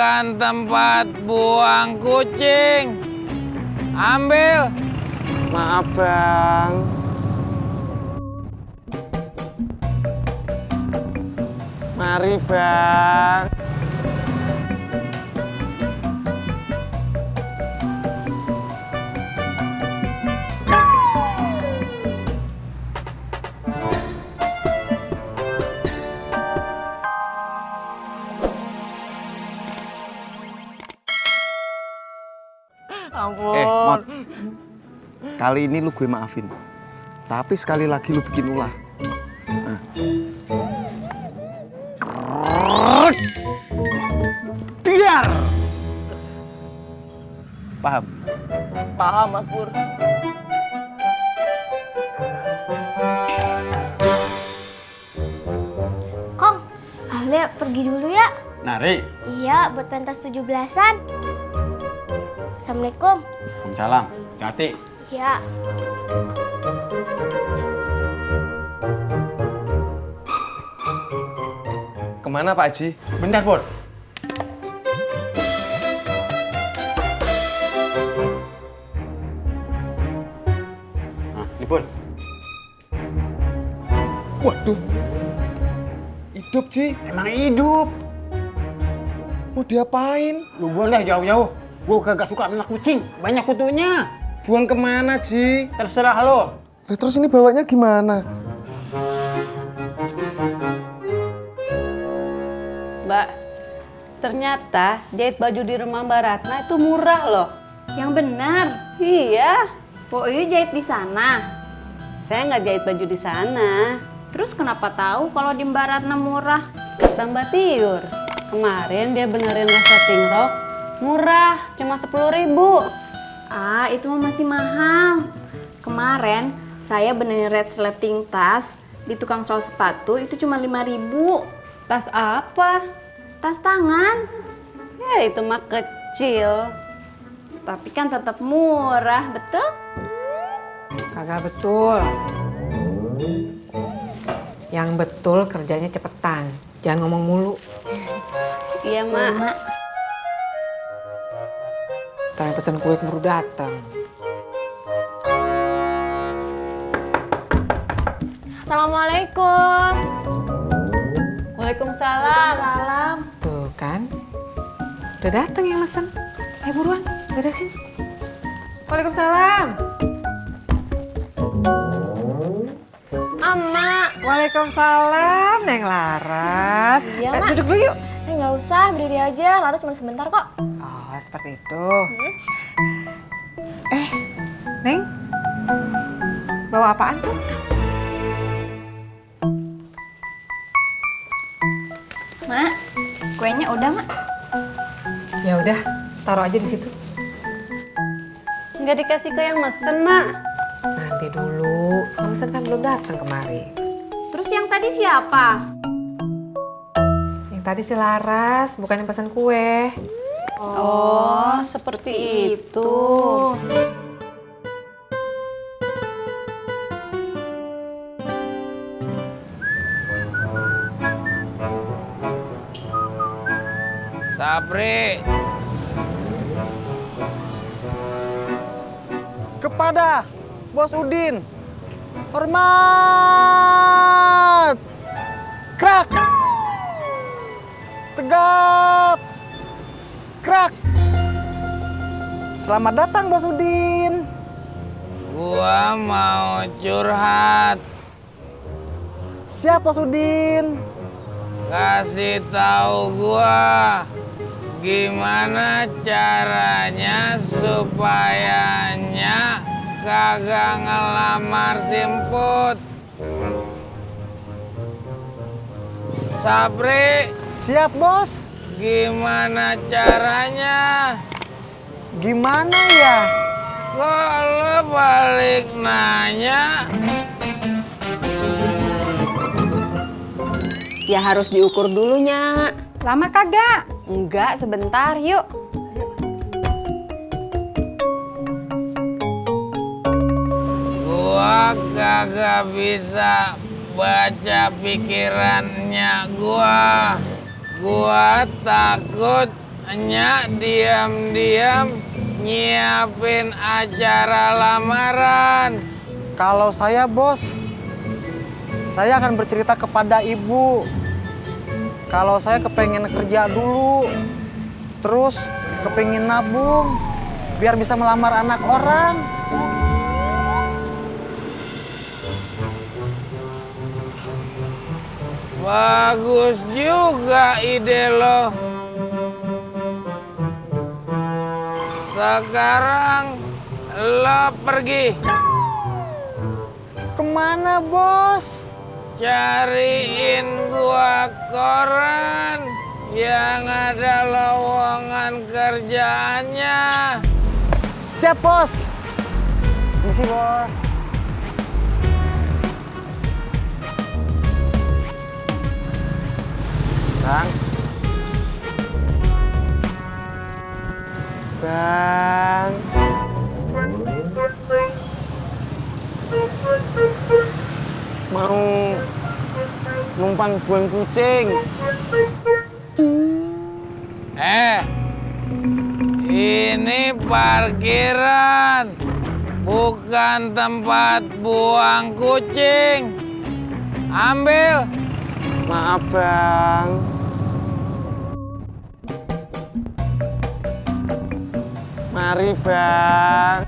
bukan tempat buang kucing. Ambil. Maaf, Bang. Mari, Bang. Ampun. Mot. Kali ini lu gue maafin. Tapi sekali lagi lu bikin ulah. Biar. Paham? Paham, Mas Pur. Kong, Alia pergi dulu ya. Nari. Iya, buat pentas 17-an. Assalamualaikum. Waalaikumsalam. Hati. Ya. Kemana Pak Haji? Bentar, Pur. Nah, ini Pur. Waduh. Hidup, Ji. Emang hidup. Mau diapain? Lu buang dah jauh-jauh. Gua kagak suka anak kucing. Banyak kutunya. Buang kemana, Ji? Terserah lo. Lah terus ini bawanya gimana? Mbak, ternyata jahit baju di rumah Mbak Ratna itu murah loh. Yang benar. Iya, Po Uyu jahit di sana. saya nggak jahit baju di sana. Terus kenapa tahu kalau di Mbak Ratna murah? Kata Mbak Tiur, kemarin dia benerin resleting rok, murah, cuma 10.000. Ah, itu mah masih mahal. Kemarin saya benerin resleting tas di tukang sol sepatu itu cuma 5.000. Tas apa? Tas tangan. Ya itu mah kecil. Tapi kan tetap murah, betul? Kagak betul. Yang betul kerjanya cepetan. Jangan ngomong mulu. Iya, Mak. Ntar yang pesen kue keburu datang. Assalamualaikum. Waalaikumsalam. Salam. Tuh kan. Udah datang yang mesen. Ayo buruan, beresin. Waalaikumsalam. Emak. Waalaikumsalam, Neng Laras. Iya, Mak. Duduk dulu yuk. Nggak usah, berdiri aja. Laras cuma sebentar kok. Oh, seperti itu. Neng. Bawa apaan tuh? Mak, kuenya udah, Mak? Ya udah, taruh aja di situ. Nggak dikasih ke yang mesen, Mak. Nanti dulu, yang mesen kan belum datang kemari. Terus yang tadi siapa? Yang tadi si Laras, bukan yang pesan kue. Oh, seperti itu. Sapri. Kepada Bos Udin. Hormat. Krak. Tegap. Krak. Selamat datang Bos Udin. Gua mau curhat. Siap Bos Udin. Kasih tahu gua gimana caranya supayanya kagak ngelamar Simput. Sapri, Siap Bos. gimana caranya? Gimana ya? Kok lo balik nanya? Ya harus diukur dulunya. Lama kagak? Enggak, sebentar, yuk. Gua kagak bisa baca pikirannya gua. Gua takut Nyak diam-diam nyiapin acara lamaran. Kalau saya, Bos, saya akan bercerita kepada ibu. Kalau saya kepengen kerja dulu, terus kepengen nabung, biar bisa melamar anak orang. Bagus juga ide lo. Sekarang lo pergi. Kemana, Bos? Cariin gua koran yang ada lowongan kerjaannya. Siap, Bos. Misi, Bos. Bang. Bang. Mau numpang buang kucing. Ini parkiran, bukan tempat buang kucing. Ambil. Maaf, Bang. Mari, Bang.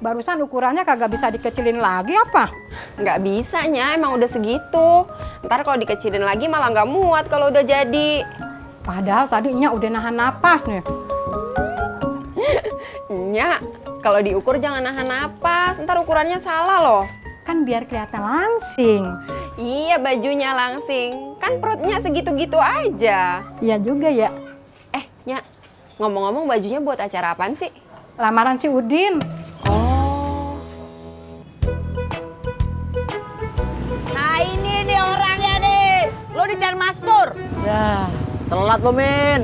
Barusan ukurannya kagak bisa dikecilin lagi apa? Nggak bisa, Nya, emang udah segitu. Ntar kalau dikecilin lagi malah nggak muat kalau udah jadi. Padahal tadinya udah nahan napas nih. Nya, kalau diukur jangan nahan napas, ntar ukurannya salah loh. Kan biar kelihatan langsing. Iya, bajunya langsing. Kan perutnya segitu-gitu aja. Iya juga ya. Nya, ngomong-ngomong bajunya buat acara apaan sih? Lamaran si Udin. Oh. Nah ini nih orangnya nih. Lo dicari Mas Pur. Ya, telat lo, Min.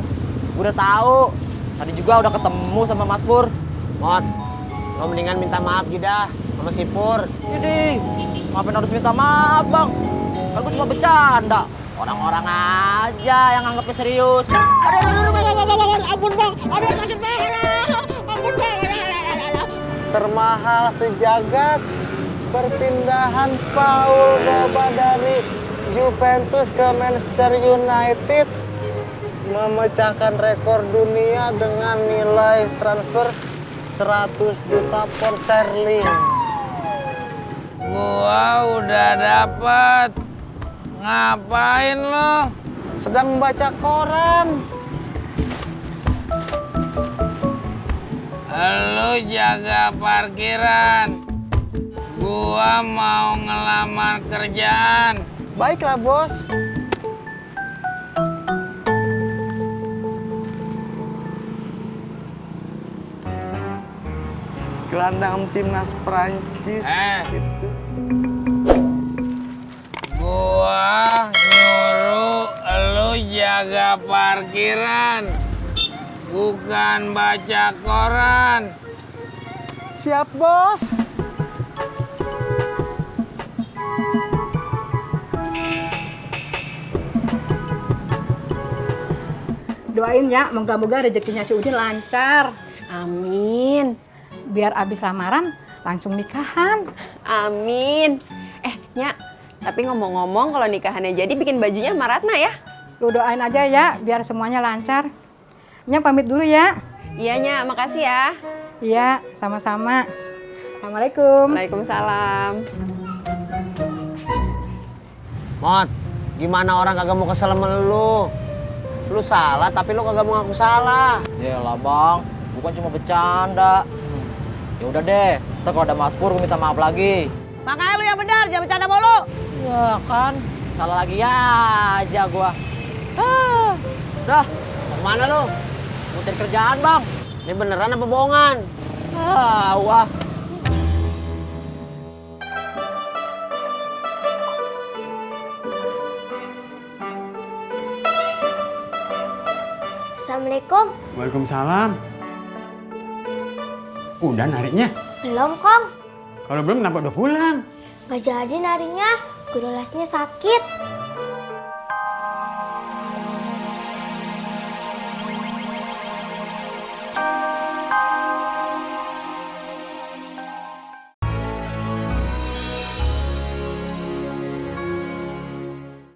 Udah tahu. Tadi juga udah ketemu sama Mas Pur. Mot, lo mendingan minta maaf Gidah sama si Pur. Jadi, ngapain harus minta maaf, Bang? Kan gue cuma bercanda. Orang-orang aja yang anggapnya serius. Ampun bang, aduh sakit banget. Ampun bang, Termahal sejagat, perpindahan Paul Pogba dari Juventus ke Manchester United memecahkan rekor dunia dengan nilai transfer 100 juta pound sterling. Gua udah dapet. Ngapain lo? Sedang membaca koran. Lo jaga parkiran. Gua mau ngelamar kerjaan. Baiklah, Bos. Gelandang timnas Prancis. Gitu. Gua nyuruh lo jaga parkiran, bukan baca koran. Siap, Bos. Doain ya, moga-moga rezekinya si Udin lancar. Amin. Biar abis lamaran langsung nikahan. Amin. Nya, tapi ngomong-ngomong kalau nikahannya jadi bikin bajunya sama Ratna ya? Lu doain aja ya, biar semuanya lancar. Nya pamit dulu ya. Iya, Nya, makasih ya. Iya, sama-sama. Assalamualaikum. Waalaikumsalam. Mot, gimana orang kagak mau kesel sama lu? Lu salah tapi lu kagak mau ngaku salah. Yalah, Bang. Bukan cuma bercanda. Ya udah deh, ntar kalau ada Mas Pur gue minta maaf lagi. Makanya lu yang benar, jangan bercanda mulu. Ya kan, salah lagi aja gua. Dah, Kemana lu? mau cari kerjaan, Bang. Ini beneran apa bohongan? Wah. Assalamualaikum. Waalaikumsalam. Udah nariknya? Belum, Kong. Kalau belum kenapa udah pulang? Gak jadi narinya. Guru lesnya sakit.